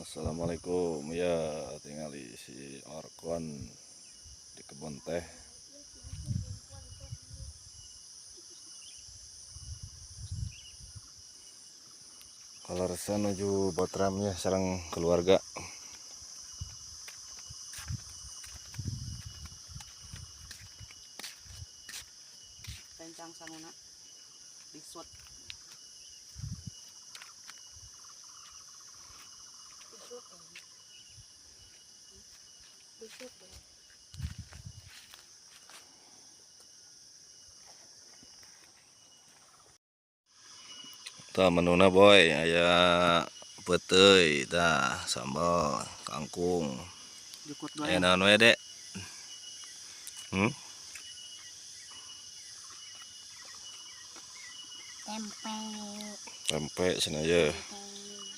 Assalamualaikum ya, tingali si Orkon di kebun teh. Kalau resa nuju botram ya sareng keluarga. Rencang sanguna disut. Tah menuna boy, aya peuteuy, tah sambal kangkung. Jukut Aya goreng. Naon we, Dek? Tempe. Tempe cenah ye.